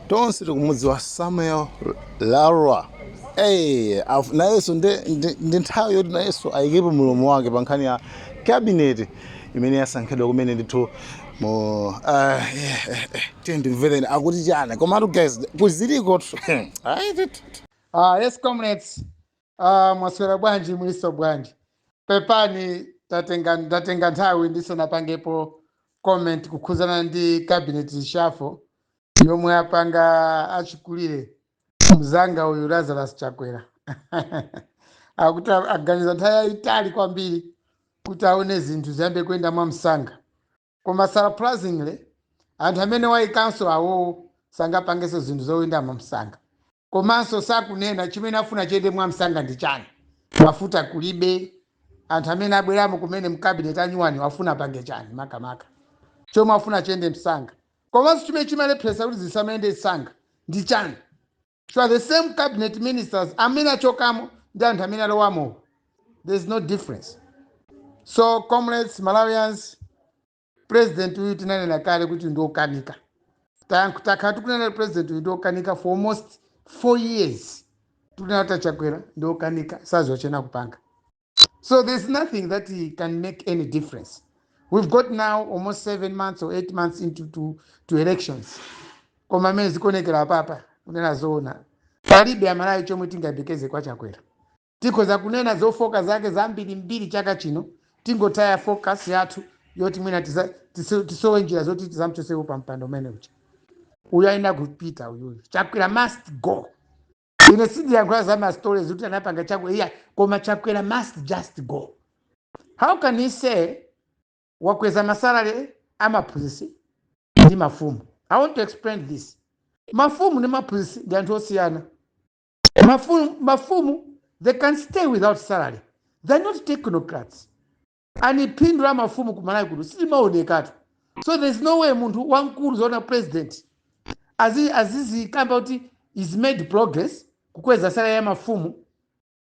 Tonse tikumudziwa Samuel Lwara. Hey, nayenso ndi nthawi yoti nayenso ayikepo mulomo wake pa nkhani ya cabinet imene yasankhidwa kumene ndithu mu tiye ndimvereni akuti chani. Komatu guys, kuziliko ayi ndithu. Ah, yes comrades. Mwaswera bwanji? Muliso bwanji? Pepani, ndatenga nthawi ndisanapangepo comment kukhuzana ndi cabinet reshuffle yomwe apanga achikulire mzanga uyu Lazarus Chakwera. Akuti aganiza nthawi yayitali kwambiri kuti aone zinthu ziyambe kuyenda mwamsanga, koma surprisingly anthu amene wayikanso awowo sangapangenso zinthu zoyenda mwamsanga. Komanso sakunena chimene afuna chiyende mwamsanga ndi chani. Mafuta kulibe. Anthu amene abweramo kumene mcabinet anyuwani wafuna apange chani makamaka chomwe afuna chiyende msanga? Komanso chimene chimalepheresa kuti zisamayende msanga ndi chani? So the same cabinet ministers amene achokamo ndi anthu amene alowamo, there's no difference. So comrades, Malawians, president uyu tinanena kale kuti ndiokanika. Takhala tikunena president uyu ndiokanika for almost 4 years. Tikunena kuti aChakwera ndiokanika, saziwa chena kupanga. So there's nothing that he can make any difference. We've got now almost 7 months or 8 months into to elections, koma amene zikuonekera apapa, kunena zoona, palibe Amalawi chomwe tingayembekeze kwa Chakwera. Tikhoza kunena zofoka zake zambirimbiri chaka chino, tingotaya focus yathu yoti mwina tisowe njira zoti tizamchosewo pa mpando umene uja. Uyu ayenera kupita uyuyu. Chakwera must go. Ine sindiyankhula za ma stories kuti anapanga Chakwera, iya, koma Chakwera must just go. How can he say wakweza ma salary amaphunzitsi ndi mafumu? I want to explain this. Mafumu ndi maphunzitsi ndi anthu osiyana. Mafumu, they can stay without salary. They're not technocrats, and phindu la mafumu kumalawi kuno silimaonekatu. So there's no way munthu wamkulu zoona president azizikamba kuti is made progress kukweza salary ya mafumu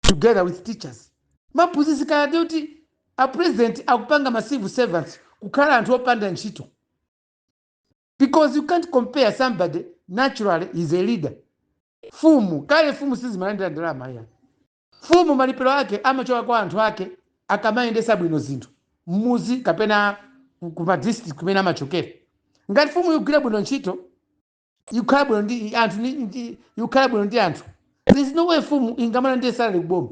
together with teachers, maphunzitsi. Kaya ndi kuti a president akupanga ma civil servants kukhala anthu opanda ntchito, because you can't compare somebody naturally is a leader. Fumu kale, fumu sizimalandira ndalama iya. Fumu malipiro ake amachoka kwa anthu ake akamayendesa bwino zinthu mmuzi kapena kuma district kumene amachokera. Ngati fumu ikugwira bwino ntchito, ikukhala bwino ndi anthu, ikukhala bwino ndi anthu, there's no way fumu ingamalandire salary kuboma.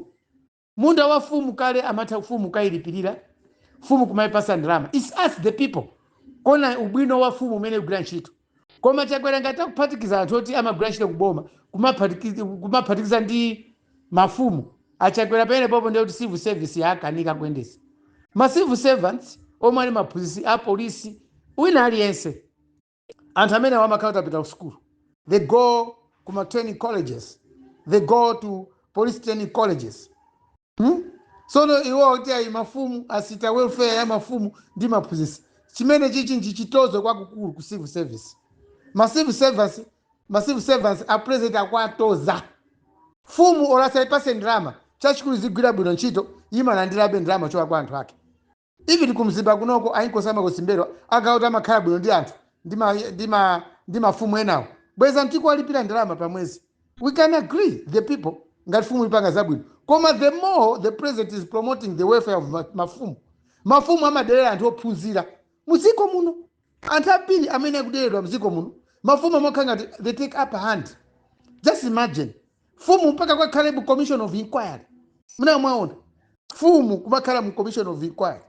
Munda wa fumu kale amatha fumu kayilipirira, fumu kumayipasa ndalama. It's us the people kona ubwino wa fumu umene ugwira ntchito. Koma Chakwera ngati akuphatikiza anthu oti amagwira ntchito kuboma kumaphatikiza ndi mafumu, aChakwera pamene popo ndiye kuti civil service yaakanika kuyendesa. Ma civil servants omwe ali maphunzitsi, apolisi, wina aliyense, anthu amene amakhala kuti apita ku school, they go kuma training colleges, they go to police training colleges, Sono iwo kuti ayi mafumu asita welfare ya mafumu ndi maphunzitsi, chimene chichi nchichitozo kwakukulu ku civil service. Ma civil servants a president akwatoza. Fumu olasaipase ndalama, chachikulu zigwira bwino ntchito, imalandirabe ndalama choka kwa anthu ake. Even kumzimba kunoko ainkosi amakusimberwa akauti amakhala bwino ndi anthu ndi mafumu enawo, bweza mtiko alipira ndalama pa mwezi. We can agree, the people, ngati fumu ipanga zabwino. Koma the more the president is promoting the welfare of mafumu, mafumu amaderera anthu ophunzira muziko muno. Anthu ambiri amene akuderedwa mziko muno, mafumu amakhala ngati they take upper hand. Just imagine fumu mpaka kwakhale mu commission of inquiry. Muna mwaona fumu kumakhala mu commission of inquiry?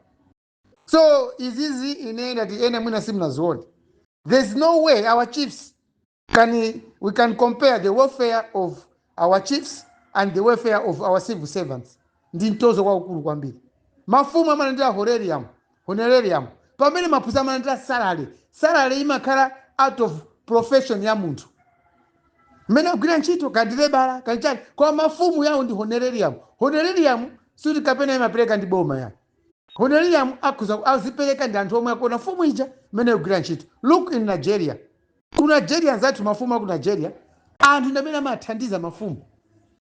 So izizi ine ndati ena mwina simunazione. There's no way our chiefs can we can compare the welfare of our chiefs and the welfare of our civil servants. Ndi mtozo kwakukulu kwambiri. Mafumu amalandira honorarium, pamene maphunzitsi amalandira salary. Salary imakhala out of profession ya munthu mmene agwira ntchito, kandilebala kanchani. Koma mafumu yawo ndi honorarium. Honorarium suti kapena imapereka ndi boma ya honorarium, akhuza azipereka ndi anthu omwe akuona fumu ija mmene igwira ntchito. Look in Nigeria. Ku Nigeria nzathu mafumu aku Nigeria, anthu ndi amene amathandiza mafumu,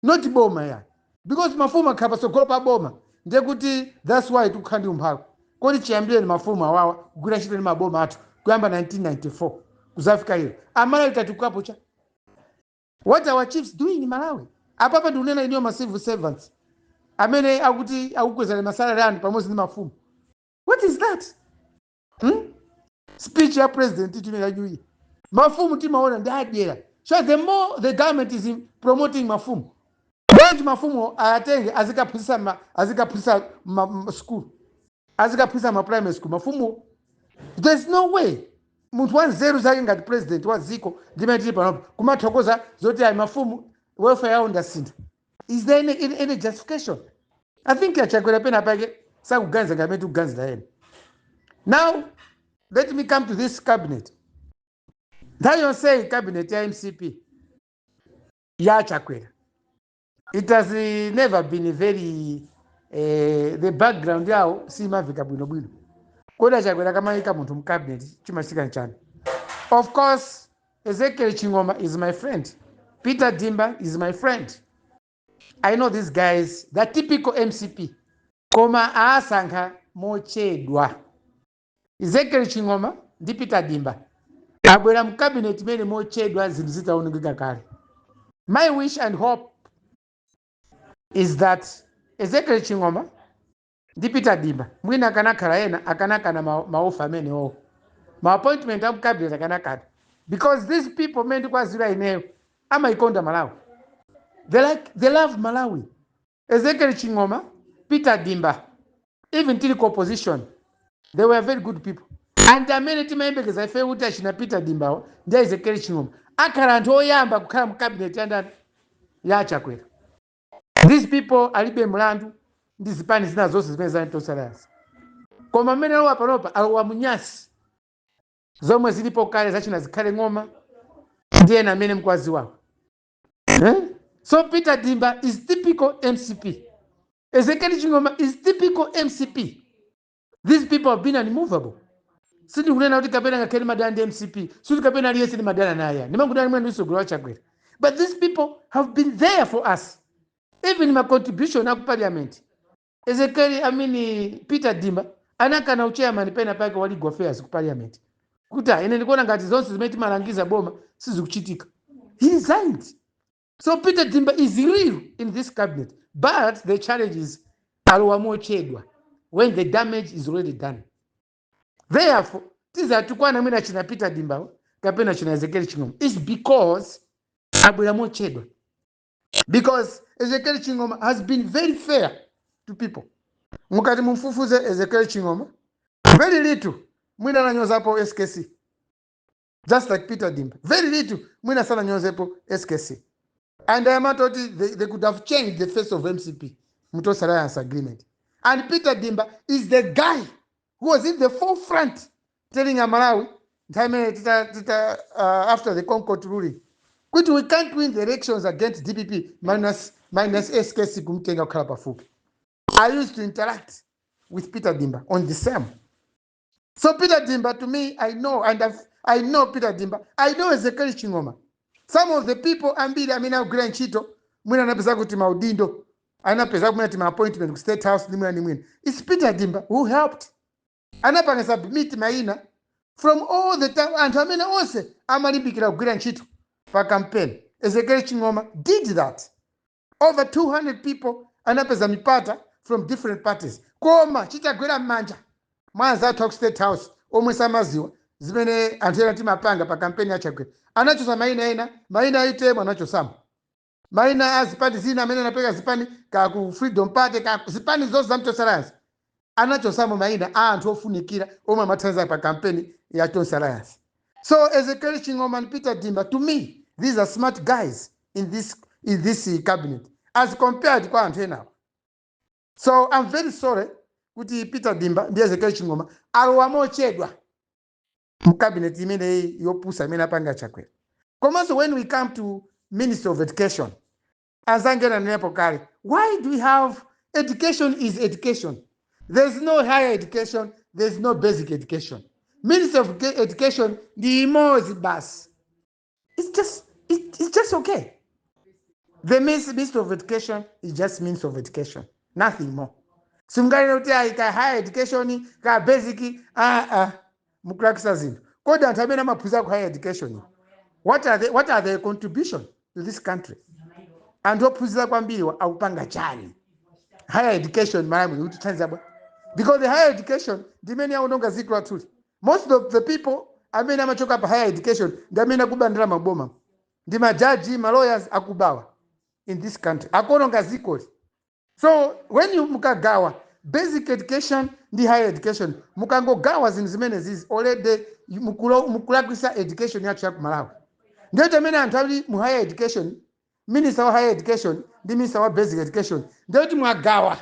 not boma ya, because mafumu akhala patsogolo pa boma, ndiye kuti that's why tikukhala ndi umphawi. Kodi chiyambire ni mafumu awawa kugwira ntchito ndi maboma athu kuyamba 1994 kuzafika lero, Amalawi tatukapo cha? What are our chiefs doing in Malawi? Apapa ndikunena iniyo, ma civil servants amene akuti akukwezani ma salary anu pamodzi ndi mafumu, what is that, Speech ya president itumene yajuyi, mafumu timaona ndi adyera. So the more the government is promoting mafumu, bwanji mafumu ayatenge azikaphunzitsa school, azikaphunzitsa ma primary school mafumu? There's no way munthu wa nzeru zake ngati president wa dziko ndimene tili panopo kumathokoza zoti ayi, mafumu welfare yawo ndasintha. Is there any justification? I think aChakwera pena pake sakuganiza ngati amene tikuganizira ena. Now let me come to this cabinet. Nthawi yonseyi cabinet ya MCP ya Chakwera, it has never been very the background yawo simavika bwinobwino. Kodi aChakwera kamayika munthu mu cabinet, chimachitika nchani? Of course, Ezekiel Chingoma is my friend, Peter Dimba is my friend. I know these guys, the typical MCP, koma aasankha mochedwa. Ezekiel Chingoma ndi Peter Dimba abwera mu cabinet imene mochedwa, zinthu zitaonekeka kale. My wish and hope is that Ezekiel Chingoma ndi Peter Dimba, mwina akanakhala ena, akanakana ma offer amenewo, ma appointment aku cabinet akanakana, because these people, mmene ndikuwaziwa ineyo, amayikonda Malawi. They love Malawi. Ezekiel Chingoma, Peter Dimba, even tili ku opposition, they were very good people. And amene timayembekeza ife kuti achina Peter Dimbawo ndi Ezekiel Chingoma akhala anthu oyamba kukhala mu cabinet ya ndani? Ya Chakwera. These people alibe mlandu ndi zipani zina zonse zimene zali Tonse Alliance, koma mmene alowa panopa, alowa munyasi zomwe zilipo kale zachina Zikhale Ng'oma ndi ena amene mkwaziwawo, eh? So Peter Dimba is typical MCP, Ezekiel Chingoma is typical MCP. These people have been unmovable. Sindikunena kuti kapena ngakhale madana ndi MCP, sikuti kapena aliyense ndi madana naye, ndimangudana mwene ndisogolo wa Chakwera, but these people have been there for us. Even my contribution aku parliament, Ezekiel, I mean Peter Dimba anakana uchairman pena pake wa legal affairs ku parliament kuti, "Ah, ine ndikuona ngati zonse zimene timalangiza boma sizikuchitika." He resigned. So Peter Dimba is real in this cabinet, but the challenge is alowa mochedwa when the damage is already done. Therefore tizatukwana mwina china Peter Dimba kapena china Ezekiel Chingoma is because abwera mochedwa, because Ezekiel Chingoma has been very fair to people. Mukati mumfufuze Ezekiel Chingoma, very little mwina ananyozapo SKC, just like Peter Dimba, very little mwina sananyozepo SKC. And I am told they could have changed the face of MCP mu Tonse Alliance agreement, and Peter Dimba is the guy who was in the forefront telling Amalawi nthawi imene tita after the ConCourt ruling kuti we can't win the elections against DPP minus SKC kumtenga kukhala pafupi. I used to interact with Peter Dimba on the same. So Peter Dimba, to me, I know, and I know Peter Dimba, I know Ezekiel Chingoma. Some of the people ambiri amene akugwira ntchito, mwina anapeza kuti maudindo, anapeza kumene tima appointment ku State House ndi mwina ndi mwina, it's Peter Dimba who helped. Anapanga submit maina from all the time, anthu amene onse amalimbikira kugwira ntchito pa campaign. Ezekiel Chingoma did that. Over 200 people anapeza mipata from different parties, koma chitagwera m'manja mwa anzathu aku State House omwe samaziwa zimene anthu ena timapanga pa kampeni ya Chakwera, anachosa mayina ena, mayina a UTM anachosamo, mayina a zipani zina amene anapeka zipani ka ku Freedom Party, ka zipani zonse za Tonse Alliance, anachosamo mayina a anthu ofunikira omwe amathandiza pa kampeni ya Tonse Alliance. So Ezekiel Chingoma and Peter Dimba, to me, these are smart guys in this cabinet as compared kwa anthu enawo. So I'm very sorry kuti Peter Dimba ndi Ezekiel Chingoma alowa mochedwa mu cabinet imeneyi yopusa imene apanga Chakwera. Komanso when we come to Minister of Education, azange nanepo kale, why do we have education? Is education. There's no higher education, there's no basic education. Minister of Education ndi imodzi basi. It's just okay. The Minister of Education is just Minister of Education, nothing more. Simnganene kuti ayi, ka higher education, ka basic. Ah ah, mukulakisa zinthu. Kodi anthu amene amaphunzira ku higher education, what are their contribution? to this country? Anthu ophunzira kwambiriwa akupanga chani? Higher education Malawi ikutithandiza bwa? Because the higher education ndimene yaononga dziko lathuli. Most of the people amene amachoka pa higher education ndi amene akuba ndalama boma, ndi majaji, ma lawyers akubawa in this country, akuononga dzikoli. So when you mukagawa basic education ndi higher education, mukangogawa zinthu zimene zizi, already mukulakwisa education yathu ya ku Malawi. Ndiyo chimene anthu ali mu higher education, minister wa higher education ndi minister wa basic education, ndiyo kuti mwagawa,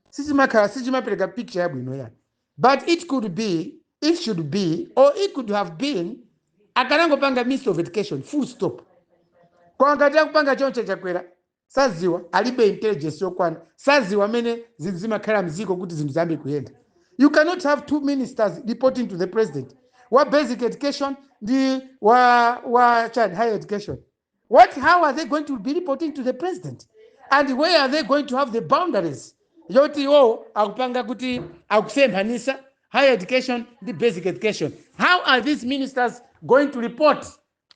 sichimakhala, sichimapereka picture yabwino yani. But it could be, it should be, or it could have been akanangopanga Minister of Education, full stop. Koma ngati akupanga choncho, Chakwera saziwa, alibe intelligence yokwana, saziwa amene zinthu zimakhala mziko kuti zinthu ziyambe kuyenda. You cannot have two ministers reporting to the president, wa basic education ndi wa chani, higher education. What, how are they going to be reporting to the president, and where are they going to have the boundaries yoti iwo akupanga kuti akusemphanisa higher education ndi basic education? How are these ministers going to report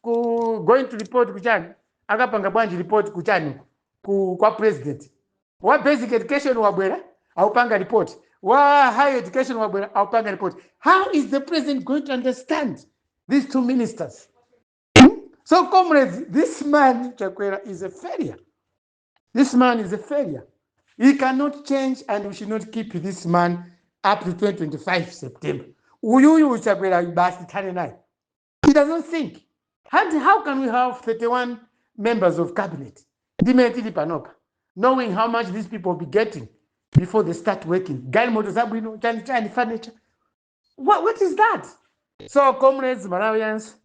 ku going to report kuchani? Akapanga bwanji report kuchani, kwa president? Wa basic education wabwera, aupanga report, wa higher education wabwera, aupanga report. How is the president going to understand these two ministers? So comrades, this man Chakwera is a failure. This man is a failure. He cannot change, and we should not keep this man up to 2025 September. Uyuyu Chakwera basi, thane naye. He doesn't think. And how can we have 31 members of cabinet ndimene tili panopa, knowing how much these people will be getting before they start working? Galimoto zabwino, chani chani, furniture. What is that? So comrades, Malawians,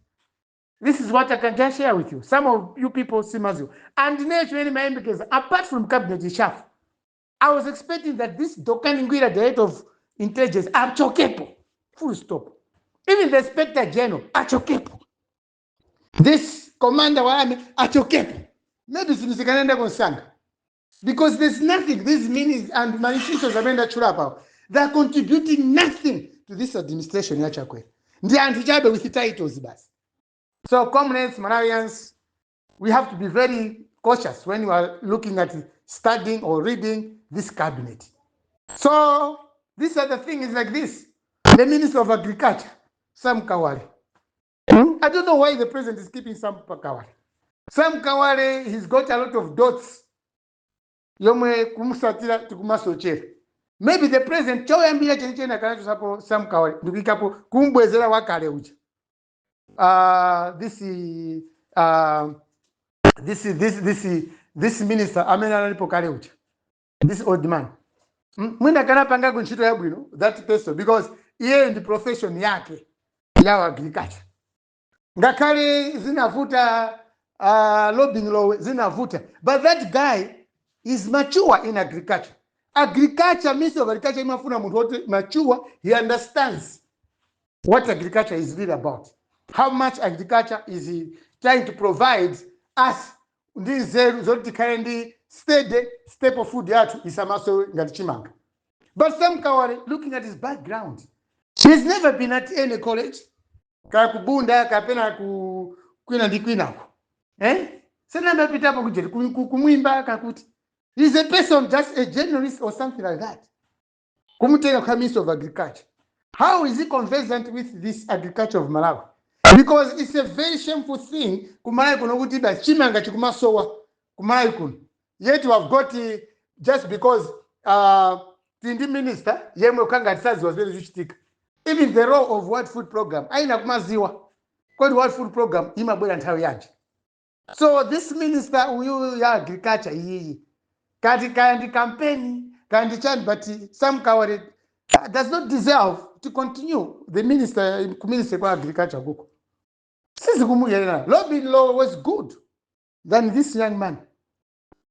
this is what I can just share with you. Some of you people simaziwa. And chimene mayembekeza, apart from cabinet reshuffle, I was expecting that this Dokani Ngwira, director of intelligence, achokepo, full stop. Even the inspector general achokepo, this commander wa army achokepo. Maybe zinthu zikanaenda konsanga, because there's nothing these meanings and ma institutions amene ndatchula apawa, they are contributing nothing to this administration ya Chakwera. Ndi anthu chabe with titles basi. So comrades, Malawians, we have to be very cautious when we are looking at studying or reading this cabinet. So this other thing is like this: the Minister of Agriculture, Sam Kawale. I don't know why the president is keeping Sam Kawale. Sam Kawale, he's got a lot of dots yomwe kumusatira tikumasochera. Maybe the president choyambira chenicheni akanachosapo Sam Kawale ndikuyikapo kumbwezera wakale uja, this minister amene analipo kale uja, this old man. Mwina akanapangako ntchito yabwino that person, because iye ndi profession yake ya agriculture. Ngakhale zinavuta, Lobin Lowe zinavuta, but that guy is mature in agriculture. Agriculture, Minister of Agriculture imafuna munthu woti mature, he understands what agriculture is really about, how much agriculture is he trying to provide us ndi nzeru zoti tikhale ndi steady staple food yathu isamasowe ngati chimanga. But Sam Kawale, looking at his background, he's never been at any college, kaya kubunda kapena ku kwina ndi kwinako, eh? Sanamapitapo kujeri kumwimba kakuti he's a person, just a journalist or something like that. Kumutenga kukhala Minister of Agriculture, how is he conversant with this agriculture of Malawi? Because it's a very shameful thing kumalawi kuno kuti basi chimanga chikumasowa kumalawi kuno, yet we have got just because tili ndi minister yemwe kukhala tisaziwa zimene zikuchitika. Even the role of World Food Program aina kumaziwa, kodi World Food Program imabwera nthawi yanji? So this minister uyu ya agriculture iyiyi, kati kaya ndi campaign, kaya ndi chani, but Sam Kawale does not deserve to continue the minister ku minister kwa agriculture kuko, sizikumuyerera. Lobin Lowe was good than this young man.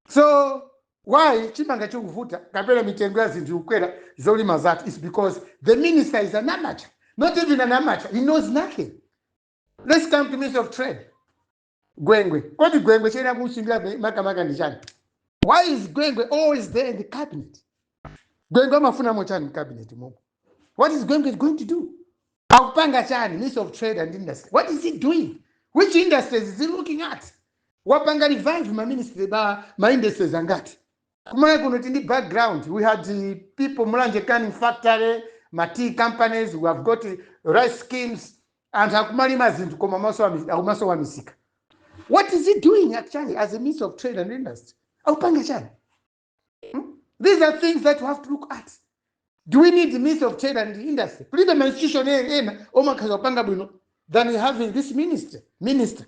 So why chimanga chikuvuta kapena mitengo ya zinthu ikukwera zolima zathu is because the minister is an amateur. Not even an amateur, he knows nothing. Let's come to Minister of Trade, Gwengwe. Kodi Gwengwe chena kuchingira makamaka ndi chani? Why is Gwengwe always there in the cabinet? Gwengwe amafuna chani mu cabinet momo? What is Gwengwe going to do? Akupanga chani, Minister of Trade and Industry? What is he doing? Which industries is he looking at? Wapanga revive ma ministry, ma industries angati? Kumene kuno tindi background, we had people, Mulanje Canning Factory, ma tea companies, we have got rice schemes, anthu akumalima zinthu koma akumaso wamisika. What is he doing actually as a Minister of Trade and Industry? Akupanga chani? These are things that we have to look at. Do we need the Minister of Trade and Industry? Kulibe ma institution ena omwe akhoza kupanga bwino than having this minister.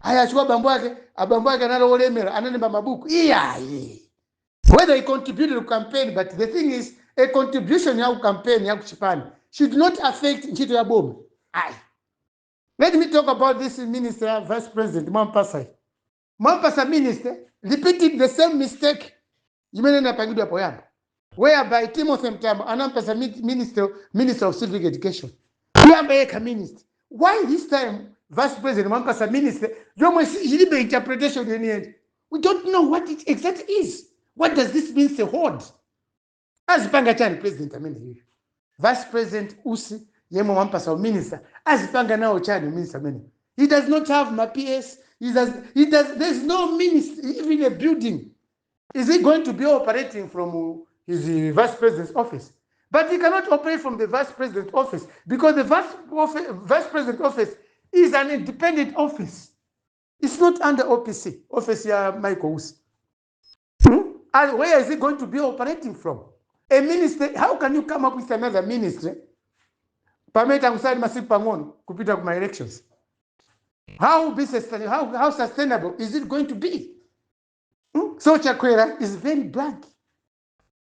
Aya, achukwa bambo ake, abambo ake anali olemera, analemba mabuku. Iyayi, whether he contributed to campaign, but the thing is, a contribution ya ku campaign ya kuchipani should not affect ntchito ya boma, ayi. Let me talk about this minister, vice president mwampasa. Mwampasa minister, repeating the same mistake imene inapangidwa poyamba, whereby Timothy Mtambo anampasa minister of civic education, kuyamba yekha minister. Why this time vice president mwampasa minister yomwe ilibe interpretation yeniyeni? We don't know what it exactly is. What does this minister hold? Azipanga chani president amene iyoyo? Vice President Usi yemwe wampasa uminister, azipanga nawo chani minister amene he does not have ma PS? He does, there's no minister, even a building. Is he going to be operating from his vice president's office? But he cannot operate from the vice president's office because the vice president's office is an independent office. It's not under OPC, office ya Michael Usi. And where is he going to be operating from? A ministry, how can you come up with another ministry pamene tangotsala masiku pang'ono kupita kuma elections? How sustainable is it going to be? So Chakwera is very blank.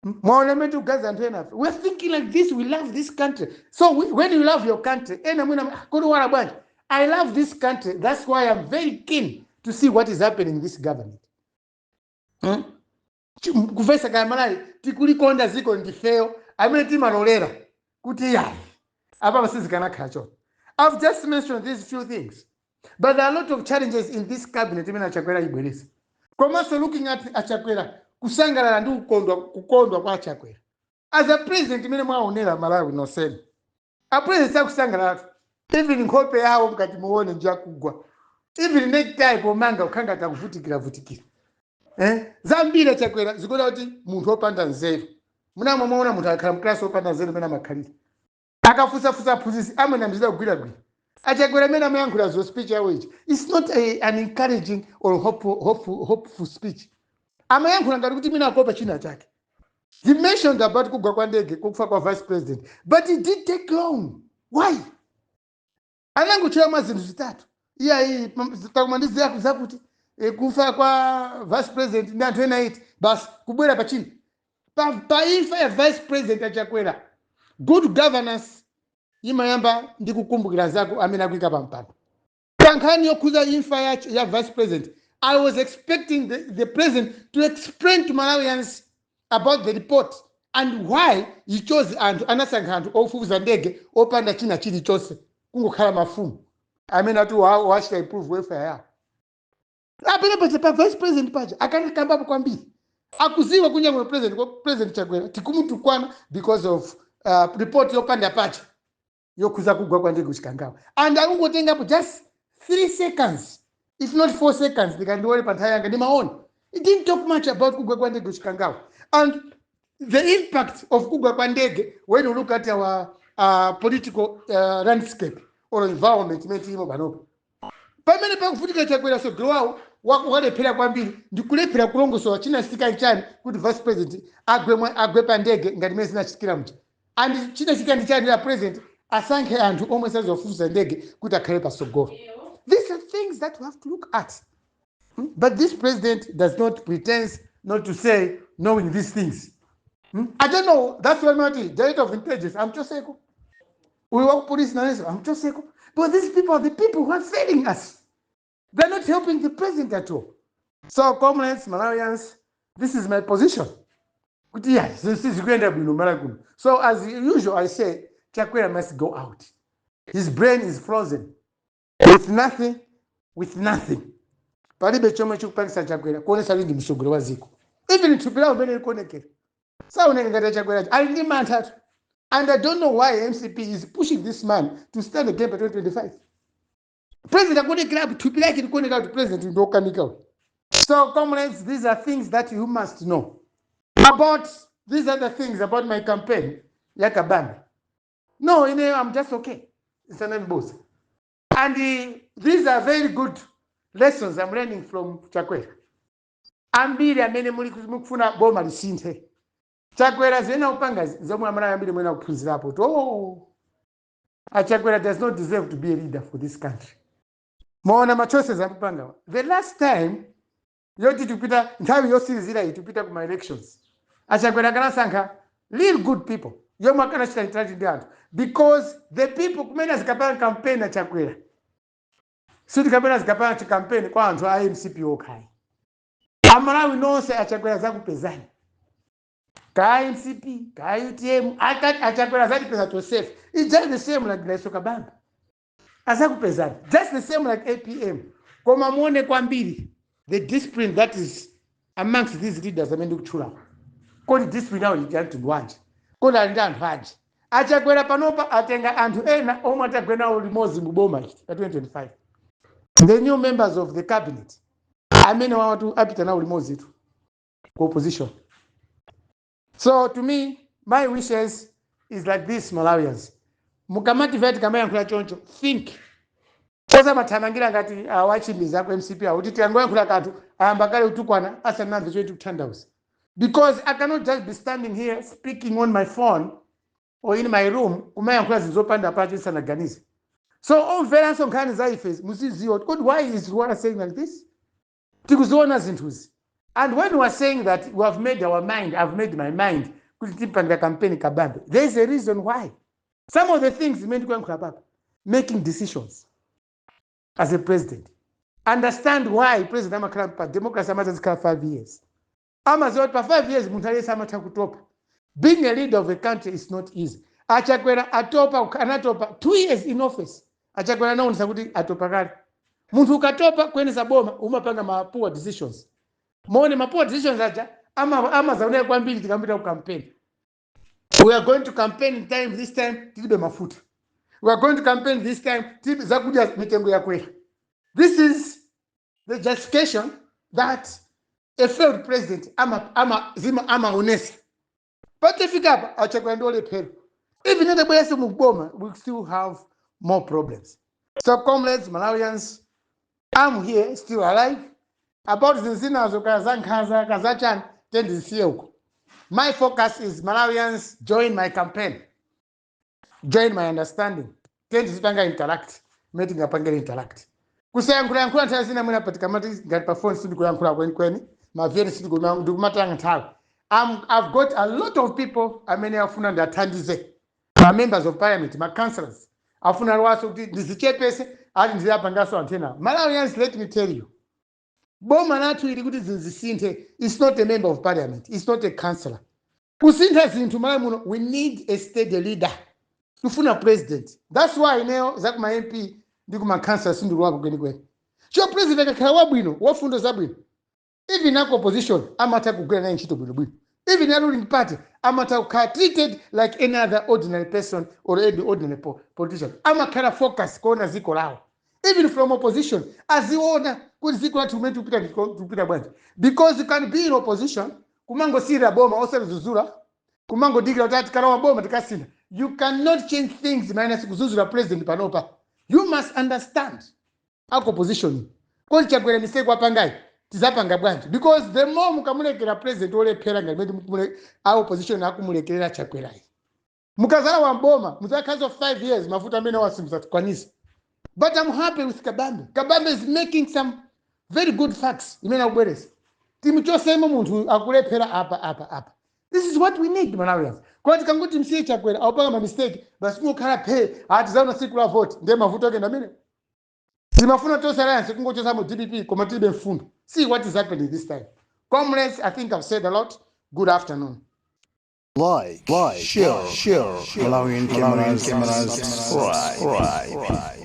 Mwaona mmene tikugaza anthu ena afe. We're thinking like this. We love this country. So when you love your country, ena mwina, "Ah, kodi wala bwanji?" I love this country. That's why I'm very keen to see what is happening in this government. Kuvesa kaya Malawi tikulikonda ziko, ndifeyo amene timalolera kuti yayi, apa sizikanakhala choncho. I've just mentioned these few things, but there are a lot of challenges in this cabinet imene Achakwera ibweresa. Komanso looking at Achakwera kusangalala ndi kukondwa kwa Achakwera as a president, imene mwaonera Malawi nonsenu, a president sakusangalala. Even nkhope yawo mkati muone njakugwa, even necktie pomanga kukhanga takuvutikira vutikira. Eh? Zambiri Achakwera zikuona kuti munthu wopanda nzeru. Munamwe mwaona munthu akakhala mklasi wopanda nzeru imene amakhalira, akafusafusa aphunzitsi amanamizira kugwiragwira. Achakwera amene amayankhula zo, speech yawo ichi, it's not an encouraging or hopeful speech. Amayankhula ngati kuti mina akopa china chake. He mentioned about kugwa kwa ndege, kufa kwa vice president, but it did take long. Why? Anangotchula zinthu zitatu, iyayi, takuma ndi zakuti kufa kwa vice president ndi anthu ena iti, basi kubwera pachini pa imfa ya vice president. Achakwera, good governance imayamba ndi kukumbukira zako amene akuyika pa mpando. Pa nkhani yokhuza imfa ya vice president, I was expecting the president to explain to Malawians about the report and why he chose anthu, anasankha anthu ofufuza ndege opanda china chilichonse, kungokhala mafumu amene ati wachita improve welfare yawo. Apene paja pa vice president paja akanakambapo kwambiri. Akuziwa kunyange president, kwa President Chakwera tikumutukwana because of report yopanda pacha yokhuza kugwa kwa ndege kuChikangawa, and akungotengapo just 3 seconds, if not 4 seconds. Ndikandione pa nthawi yanga ndimaona it didn't talk much about kugwa kwa ndege kuChikangawa and the impact of kugwa kwa ndege when you look at our political landscape or environment imene tilimo panopo, pamene pakufutika. Chakwera sogolo wawo walephera kwambiri, ndikulephera kulongosola chinachitika nchani kuti vice president agwe pa ndege ngati imene zinachitikira mja, and chinachitika ndi chani la president asankhe anthu omwe sazofufuza ndege kuti akhale pasogolo. These are things that we have to look at. But this president does not pretend not to say knowing these things. I don't know. That's why I'm director of intelligence amchoseko, uyu wa police nayenso amchoseko, but these people are the people who are failing us. They're not helping the president at all. So comrades, Malawians, this is my position kuti yeah, sizikuyenda bwino Malawi kuno. So as usual I say Chakwera must go out. His brain is frozen with nothing, with nothing. Palibe chomwe chikupangisa Chakwera kuonesa kuti ndi msogolo wa ziko. Even thupi lawo mmene likuonekera, saoneka ngati Chakwera ali ndi mantha. And I don't know why MCP is pushing this man to stand again by 2025. President akuonekerapo, thupi lake likuoneka kuti president ndiokanika uyu. So comrades, these are things that you must know about. These are the things about my campaign ya Kabambe. No, ine I'm just okay, isanamibusa. And these are very good lessons I'm learning from Chakwera. Ambiri amene muli mukufuna boma lisinthe, Chakwera zimene akupanga zomwe amene ambiri mwena kuphunzirapo kuti, oh, aChakwera does not deserve to be a leader for this country. Maona ma choices akupanga. The last time yoti tikupita, nthawi yosirizira iyi tikupita kuma elections, aChakwera akanasankha real good people yomwe akanachita interact ndi anthu, because the people kumene azikapanga campaign aChakwera, sikuti kapena azikapanga campaign kwa anthu a MCP okhayi. Amalawi nonse aChakwera zakupezani, ka MCP, ka UTM, aChakwera zatipeza tosefe. It's just the same like Dalitso Kabambe azakupezani, just the same like APM. Koma muone kwambiri the discipline that is amongst these leaders amene ndikutchulawo. Kodi discipline yawo ndi mtundu wanji? Kodi ali ndi anthu anji? AChakwera panopa atenga anthu ena omwe atagwera nawo limodzi mu boma ichi pa 2025, the new members of the cabinet amene wawatu apita nawo limodzi tu ku opposition. So to me, my wishes is like this: Malawians, mukamati vati kamayankhula choncho, think. Osamathamangira ngati awachimiza aku MCP awo kuti tiyangoyankhula kanthu ayamba kale kutukwana asanamve choti kutanthauza, because I cannot just be standing here speaking on my phone or in my room kumayankhula zinthu zopanda pacho isanaganize. So omveranso nkhani za ife muziziwa kuti why is Rwanda saying like this? Tikuziona zinthuzi. And when we are saying that we have made our mind, I've made my mind kuti tipangira campaign Kabambe, there is a reason why. Some of the things zimene ndikuyankhula papa, making decisions as a president, understand why president amakhala pa democracy, amazazikhala 5 years. Amaziwa kuti pa 5 years munthu aliyense amatha kutopa. Being a leader of a country is not easy. AChakwera atopa, anatopa 2 years in office. AChakwera anaonesa kuti atopa kale. Munthu ukatopa kuyendesa boma umapanga ma poor decisions. Maone ma poor decisions aja amazaoneka kwambiri tikambita ku campaign. We are going to campaign time, this time tilibe mafuta. We are going to campaign this time tilibe zakudya, mitengo yakwera. This is the justification that a failed president ama zima amaonesa. Patifika apa, aChakwera ndi olephera. Even atabweranso muboma, we still have more problems. So comrades, Malawians, I'm here, still alive. About zinzinazo, kazankhaza, kazachani, tendisiye uko. My focus is, Malawians, join my campaign, join my understanding. Tendizipanga interact mene tingapangire interact. Kusayankhulayankhula nthawi zina mwina patikamati ngati pa phone sindikuyankhula kwenikweni, maveri ndikumatanga nthawi. I've got a lot of people amene afuna ndiathandize, ma members of parliament, ma councillors, afuna lwaso kuti ndizichepese ati ndiziyapangaso anthu ena. Malawians, let me tell you, boma lathu ili kuti zinthu zisinthe, it's not a member of parliament, it's not a councillor. Kusintha zinthu Malawi muno, we need a steady leader. Tifuna president. That's why ineyo zakuma MP ndi kuma councillor sindikuwapo kwenikweni. Cho president akakhala wabwino, wafundo zabwino, even aku opposition amatha kugwira naye ntchito bwinobwino. Even a ruling party amatha kukhala treated like any other ordinary person or any ordinary politician. Amakhala focus kuona dziko lawo. Even from opposition aziona kuti dziko lathu kumene tikupita tikupita bwanji, because you can be in opposition kumangosiyira boma osalizuzula, kumangodikira kuti tikalowa boma tikasintha. You cannot change things minus kuzuzula president panopa. You must understand aku opposition kodi Chakwera mistake wapangayi tizapanga bwanji? Because the more mukamulekera president olephera ngati mene a opposition akumulekerera Chakwerayi, mukazala wamboma muzakhazo 5 years mafuta amene wasimuzakwanisa. But I'm happy with Kabambe. Kabambe is making some very good facts imene akubweresa. Timuchosemo munthu akulephera apa, apa, apa. This is what we need, Malawians. Kwa tikangoti msiye Chakwera aupanga ma mistake basi, kungokhala phe, atizaona siku la vote, ndiye mavuto ake ndamene timafuna Tonse Alliance kungochosamo DPP, koma tilibe mfundo. See what is happening this time. Comrades, I think I've said a lot. Good afternoon. Like, share, share, Malawian cameras, subscribe.